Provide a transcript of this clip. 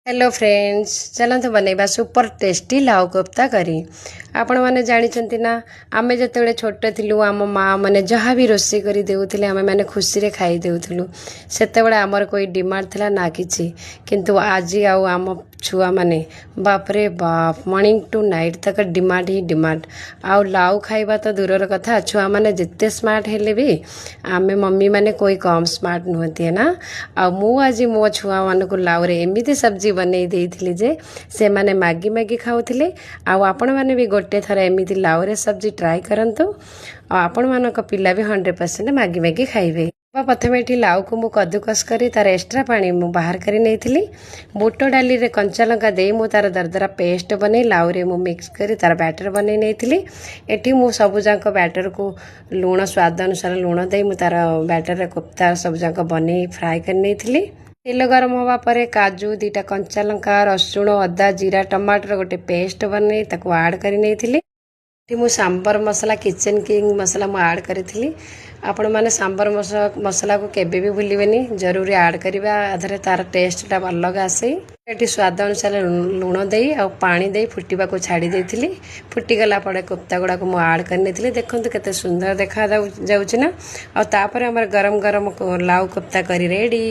Hello friends, ଚାଲନ୍ତୁ ବନେଇବା super tasty ଲାଉ କୋଫ୍ତା କରି। ଆପଣମାନେ ଜାଣିଛନ୍ତି ନା, ଆମେ ଯେତେବେଳେ ଛୋଟ ଥିଲୁ, ଆମ ମା' ମାନେ ଯାହା ବି ରୋଷେଇ କରି ଦେଉଥିଲେ, ଆମେମାନେ ଖୁସିରେ ଖାଇ ଦେଉଥିଲୁ। ସେତେବେଳେ ଆମର કોઈ ଡିମାଣ୍ଡ ଥିଲା ନା କିଛି। କିନ୍ତୁ ଆଜି ଆଉ ଆମ ଛୁଆମାନେ, ବାପରେ ବାପ, ମର୍ଣ୍ଣିଂ ଟୁ ନାଇଟ୍ ତାଙ୍କ ଡିମାଣ୍ଡ ହିଁ ଡିମାଣ୍ଡ। ଆଉ ଲାଉ ଖାଇବା ତ ଦୂରର କଥା। ଛୁଆମାନେ ଯେତେ ସ୍ମାର୍ଟ ହେଲେ ବି ଆମେ ମମ୍ମିମାନେ કોઈ କମ୍ ସ୍ମାର୍ଟ ନୁହନ୍ତି ନା। ଆଉ ମୁଁ ଆଜି ମୋ ଛୁଆମାନଙ୍କୁ ଲାଉରେ ଏମିତି ସବଜି ବନେଇ ଦେଇଥିଲି ଯେ ସେମାନେ ମାଗି ମାଗି ଖାଉଥିଲେ। ଆଉ ଆପଣମାନେ ବି ଗୋଟେ ଥର ଏମିତି ଲାଉରେ ସବଜି ଟ୍ରାଏ କରନ୍ତୁ, ଆଉ ଆପଣମାନଙ୍କ ପିଲା ବି 100% ମାଗି ମାଗି ଖାଇବେ। ପ୍ରଥମେ ଏଠି ଲାଉକୁ ମୁଁ କଦୁକସ କରି ତାର ଏକ୍ସଟ୍ରା ପାଣି ମୁଁ ବାହାର କରି ନେଇଥିଲି। ବୁଟ ଡାଲିରେ କଞ୍ଚା ଲଙ୍କା ଦେଇ ମୁଁ ତାର ଦରଦରା ପେଷ୍ଟ ବନେଇ ଲାଉରେ ମୁଁ ମିକ୍ସ କରି ତାର ବ୍ୟାଟର ବନେଇ ନେଇଥିଲି। ଏଠି ମୁଁ ସବୁଯାକ ବ୍ୟାଟରକୁ ଲୁଣ, ସ୍ୱାଦ ଅନୁସାରେ ଲୁଣ ଦେଇ ମୁଁ ତାର ବ୍ୟାଟରରେ କୋଫ୍ତା ସବୁଯାକ ବନେଇ ଫ୍ରାଏ କରି ନେଇଥିଲି। ତେଲ ଗରମ ହେବା ପରେ କାଜୁ, 2ଟା କଞ୍ଚା ଲଙ୍କା, ରସୁଣ, ଅଦା, ଜିରା, ଟମାଟର ଗୋଟେ ପେଷ୍ଟ ବନେଇ ତାକୁ ଆଡ଼୍ କରି ନେଇଥିଲି। ଏଠି ମୁଁ ସାମ୍ବର ମସଲା, କିଚେନ୍ କିଙ୍ଗ ମସଲା ମୁଁ ଆଡ଼୍ କରିଥିଲି। ଆପଣମାନେ ସାମ୍ବର ମସଲାକୁ କେବେ ବି ଭୁଲିବେନି, ଜରୁରୀ ଆଡ଼୍ କରିବା ଆଧାରେ ତାର ଟେଷ୍ଟଟା ଅଲଗା ଆସେ। ଏଠି ସ୍ୱାଦ ଅନୁସାରେ ଲୁଣ ଦେଇ ଆଉ ପାଣି ଦେଇ ଫୁଟିବାକୁ ଛାଡ଼ି ଦେଇଥିଲି। ଫୁଟିଗଲା ପରେ କୋଫ୍ତା ଗୁଡ଼ାକୁ ମୁଁ ଆଡ଼୍ କରିନେଇଥିଲି। ଦେଖନ୍ତୁ, କେତେ ସୁନ୍ଦର ଦେଖା ଯାଉଛି ନା? ଆଉ ତାପରେ ଆମର ଗରମ ଗରମ ଲାଉ କୋଫ୍ତା କରି ରେଡ଼ି।